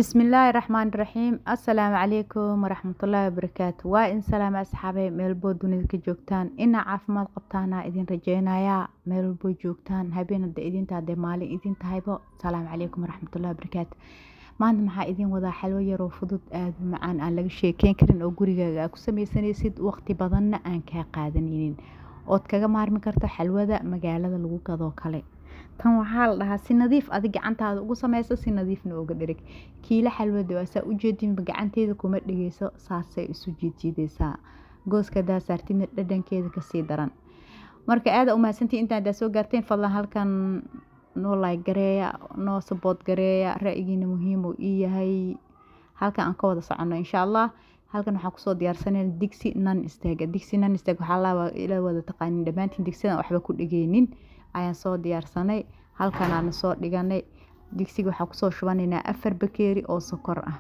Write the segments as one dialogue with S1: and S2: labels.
S1: Bismillaahi Raxmaani Raxiim. Assalaamu calaykum waraxmatullaahi wabarakaatu. Waa in salaama asxaabay, meel walbo dunida ka joogtaan, inaa caafimaad qabtaana idin rajeynayaa. Meel walbo joogtaan, habeen hadda idinta, hadee maalin idin tahaybo, asalaamu calaykum waraxmatullaahi wabarakaatu. Maanta maxaa idin wadaa? Xalwo yaroo fudud, aada u macaan, aan laga sheekeyn karin, oo gurigaaga aad ku sameysanaysid, waqti badanna aan kaa qaadanaynin, ood kaga maarmi karto xalwada magaalada lagu gadoo kale. Tan waxaa la dhahaa si nadiif adig gacantaada ugu sameyso, si nadiifna uga dhereg. Kiilo xalwada waa saa ujeedinba, gacanteeda kuma dhegeyso, saasay isu jiidjiideysaa. Gooska hadaa saartidna dhadhankeeda kasii daran. Marka aada umahadsantihi intaan hadaa soo gaarteen. Fadlan halkan noo like gareeya, noo support gareeya, ra'yigiina muhiim uu ii yahay. Halkan aan ka wada soconno, insha Allah. Halkan waxaan kusoo diyaarsanay digsi non stick. Digsi non stick waxaa laba ila wada taqaanin dhammaantiin, digsidan waxba ku dhegeynin ayaan soo diyaarsanay. Halkan aan soo dhiganay digsiga. Waxaa kusoo shubanaynaa 4 bakeeri oo sokor ah.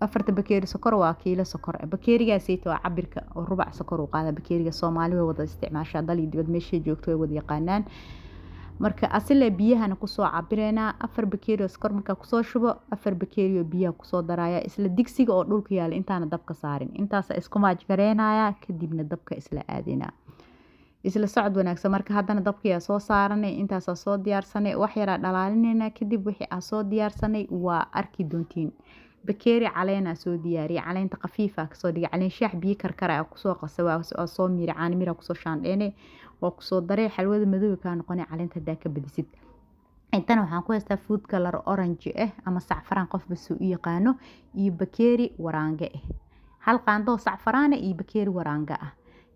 S1: Afarta bakeeri sokor waa kiilo sokor ah. Bakeerigaasayta waa cabirka oo rubac sokor uu qaada. Bakeeriga Soomaali way wada isticmaashaa, dal iyo dibad meeshay joogto way wada yaqaanaan. Marka asile biyahana kusoo cabireynaa. 4 bakeeri oo sokor markaa kusoo shubo, 4 bakeeri oo biyaha kusoo daraya isla digsiga oo dhulka yaala, intaana dabka saarin. Intaasa isku maaj gareynayaa, kadibna dabka isla aadinaa. Isla socod wanaagsan. Marka haddana dabkiyaa soo saaranay, intaasaa soo diyaarsanay, wax yaraa dhalaalinayna. Kadib wixii aa soo diyaarsanay waa arki doontiin. Bakeeri caleenaa soo diyaariyay, caleenta khafiifa kasoo dhigay, caleen shaax biyo karkara aa kusoo qasay, waa soo miiray, caano miira kusoo shaandheynay, waa kusoo daray. Xalwada madow kaa noqonay caleenta hadaa ka badisid. Intana waxaan ku haystaa food color orange ah ama sacfaraan, qofba suu u yaqaano, iyo bakeeri waraange ah. Hal qaando sacfaraana iyo bakeeri waraanga ah,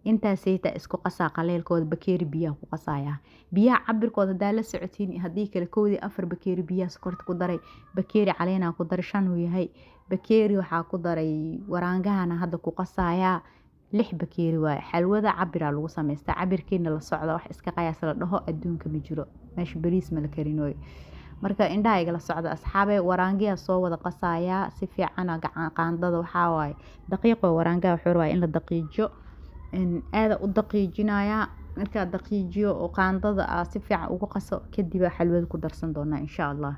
S1: intaasayta isku qasaa. Qaleelkooda bakeeri biyaha ku qasaya. Biyaha cabirkooda hadaa la socotiin, haddii kale, kowdii 4 bakeeri biyaha sokorta ku daray, bakeeri caleenaa ku daray, 5 uu yahay. Bakeeri waxaa ku daray waraangahana hadda ku qasayaa, 6 bakeeri waaye. Xalwada cabiraa lagu samaystaa, cabirkiina la socda. Wax iska qayaas la dhaho adduunka ma jiro, meesha bariis ma la karinooyo. Marka indhaha igala socda, asxaabe. Waraangiyaa soo wada qasayaa si fiicana. Gacan qaandada waxaa waaye daqiiqo. Waraangaha wuxuu rabaa in la daqiijiyo, aada u daqiijinayaa. Markaa daqiijiyo oo qaandada aa si fiican ugu qaso, kadib aa xalwada ku darsan doonaa, insha Allah.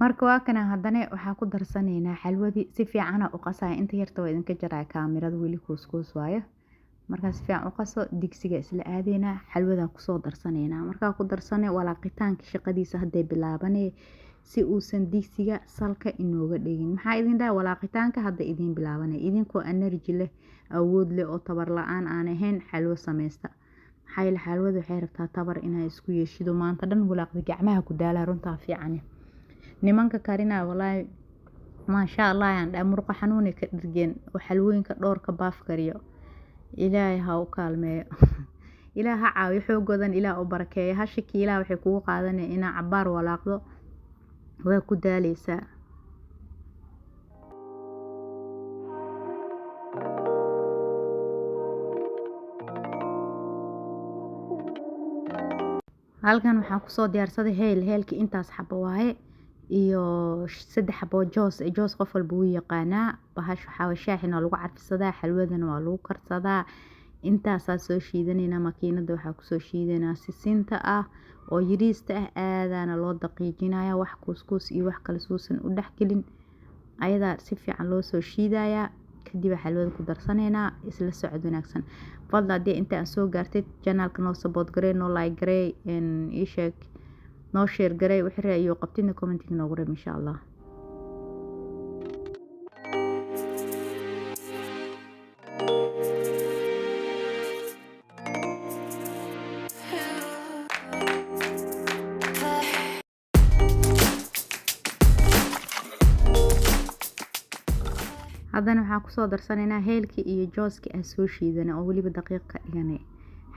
S1: Marka waa kana, haddana waxaa ku darsanaynaa xalwadii. Si fiicana u qasaya. Inta yarta waa idinka jaraya, kaamirada weli kuuskuus waayo. Markaa si fiican u qaso, digsiga isla aadeynaa, xalwadaa kusoo darsanaynaa. Markaa ku darsanay, walaaqitaanka shaqadiisa hadday bilaabanay, si uusan digsiga salka inooga dhigin. Maxaa idin dhahay? Walaaqitaanka hadda idiin bilaabanay. Idinkoo energy leh, awood leh oo tabar la-aan aan ahayn, xalwo sameysta. Maxaa yeele xalwada waxay rabtaa tabar inaa isku yeeshido, maanta dhan walaaqda, gacmaha ku daalaa. Runtaa fiicane, nimanka karinaya, walaahi maasha Allah ayaan dhahay, muruqa xanuunay ka dhirgeen oo xalwooyinka dhowrka baaf kariyo. Ilaahay ha u kaalmeeyo, Ilaah ha caawiyo, xoogoodan Ilaah u barakeeyo. Hashi kiilaha waxay kugu qaadanaya inaa cabaar walaaqdo, waa ku daaleysaa. Halkan waxaan kusoo diyaarsaday heel. Heelka intaas xabo waaye iyo 3 xabo joos. Joos qof walba wuu yaqaanaa. Bahash waxaa shaaxina waa lagu carfisadaa, xalwadana waa lagu karsadaa. Intaasaa soo shiidanaynaa. Makiinada waxaa kusoo shiidanaa sisinta ah oo yariista ah. Aadaana loo daqiijinayaa, wax kuuskuus iyo wax kale suusan u dhexgelin. Ayadaa si fiican loo soo shiidayaa, kadib xalwada ku darsanaynaa. Isla socod wanaagsan. Fadlan haddii inta aan soo gaartay channelka, noo support garey, noo like garey, ii sheeg, noo share garey. Wixii ra'yi qabtidna commentiga noogu reeb, insha Allah. Haddana waxaan kusoo darsanaynaa heelkii iyo jooskii aan soo shiidanay oo weliba daqiiq ka dhiganay.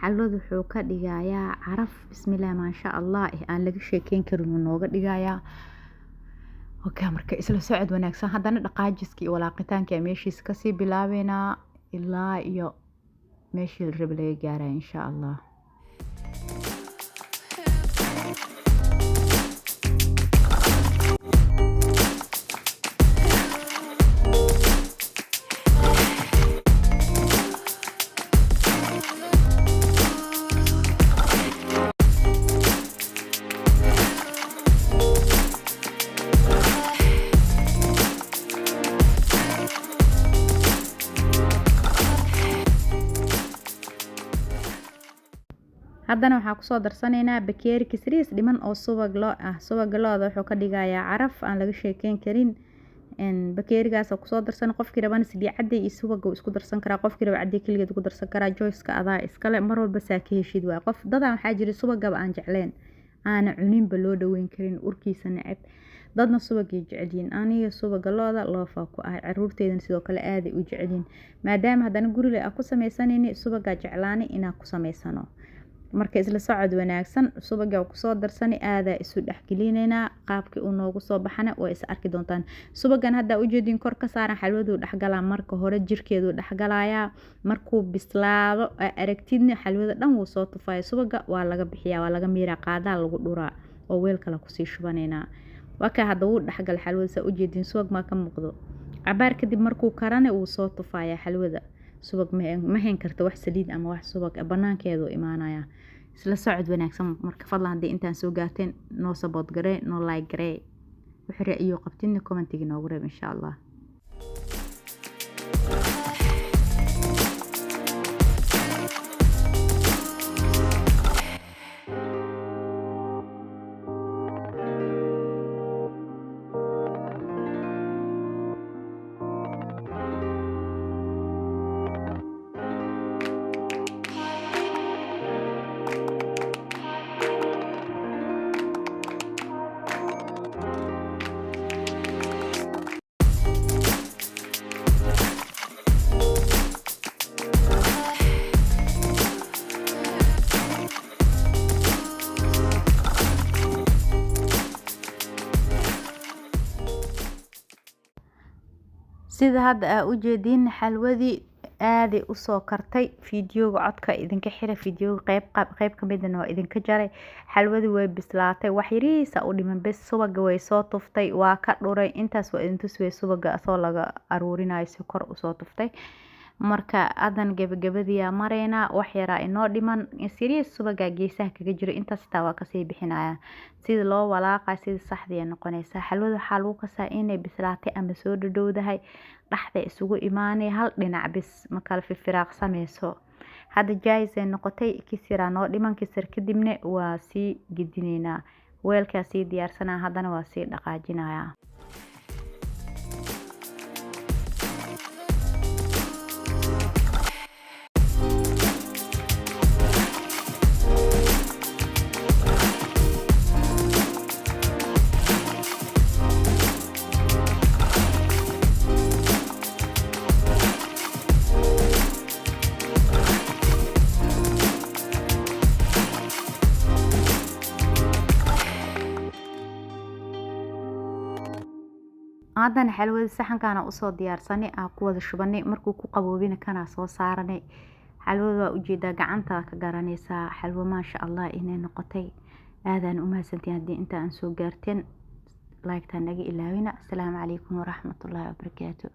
S1: Xalwada wuxuu ka dhigayaa caraf, bismillaah maasha Allah, aan laga sheekeyn karin uu nooga dhigayaa. Okay, marka isla socod wanaagsan. Haddana dhaqaajiska iyo walaaqitaanka meeshiisa kasii bilaabeynaa ilaa iyo meeshii la rabi laga gaaraya, insha Allah. Haddana waxaa kusoo darsanaynaa bakeeri kisriis dhiman oo subag loo ah. Subaga looda wuxuu ka dhigayaa caraf aan laga sheekeyn karin. Bakeerigaas kusoo darsan. Qofkii rabana saliid cadday iyo subaga wuu isku darsan karaa, qofkii raba cadday keligeed ku darsan karaa. Joyska adaa iskale, mar walba saa ka heshid waay. Qof dadaan waxaa jira subagaba aan jecleen, aana cuninba, loo dhaweyn karin, urkiisa neceb. Dadna subagay jecelyihiin. Aniga subaga looda loofaa ku ahay, caruurteydana sidoo kale aaday u jecelyihiin. Maadaama haddana guriga aan ku sameysanayni, subagaa jeclaanay inaan ku sameysano. Marka isla socod wanaagsan. Subaga kusoo darsani, aadaa isu dhexgelinaynaa. Qaabkii uu noogu soo baxana waa is arki doontaan. Subagan haddaa ujeedin kor ka saaran, xalwaduu dhexgalaa. Marka hore jirkeeduu dhexgalayaa. Markuu bislaado aragtidna, xalwada dhan wuu soo tufaya. Subaga waa laga bixiyaa, waa laga miiraa, qaadaa lagu dhuraa oo weel kale kusii shubanaynaa. Waa hadda wuu dhexgal xalwada, saa ujeedin, subag maa ka muuqdo. Cabaar kadib markuu karana, wuu soo tufayaa xalwada. Subag ma hayn karto, wax saliid ama wax subag banaankeedu imaanaya. Isla socod wanaagsan. Marka fadlan, haddii intaan soo gaarteen, noo support garee, noo like garee. Wixii ra'yi qabtinna commentiga noogu reeb, insha Allah. Sida hadda aa ujeediin, xalwadii aaday usoo kartay. Fiidiyooga codka idinka xira, fiidiyooga qeyb qeyb kamidna waa idinka jaray. Xalwadii way bislaatay, wax yariisa u dhiman bes. Subaga way soo tuftay, waa ka dhuray. Intaas waa idin tusway subaga asoo laga aruurinayo si kor usoo tuftay. Marka hadan gabagabadiyaa maraynaa, wax yaraa inoo dhiman. Siriis subaga geesaha kaga jiro, intaas xitaa waa kasii bixinaya. Sida loo walaaqa sida saxdii ay noqonaysaa. Xalwada waxaa lagu kasaa inay bislaatay ama soo dhadhowdahay, dhaxda isugu imaanay, hal dhinac bis ma kala fifiraaqsameyso. Hadda jaahis ay noqotay, kis yaraa noo dhiman. Kisar kadibna waa sii gedineynaa, weelkaa sii diyaarsanaa, haddana waa sii dhaqaajinayaa. Haddana xalwada saxankaana usoo diyaarsanay, aa ku wada shubanay. Markuu ku qaboobina, kanaa soo saaranay. Xalwada waa ujeedaa, gacanta ka garanaysaa xalwo maasha Allah inay noqotay. Aadaan u mahadsantiin haddii inta aan soo gaarteen. Like-taa naga ilaawina. Asalaamu calaykum waraxmatullaahi wabarakaatu.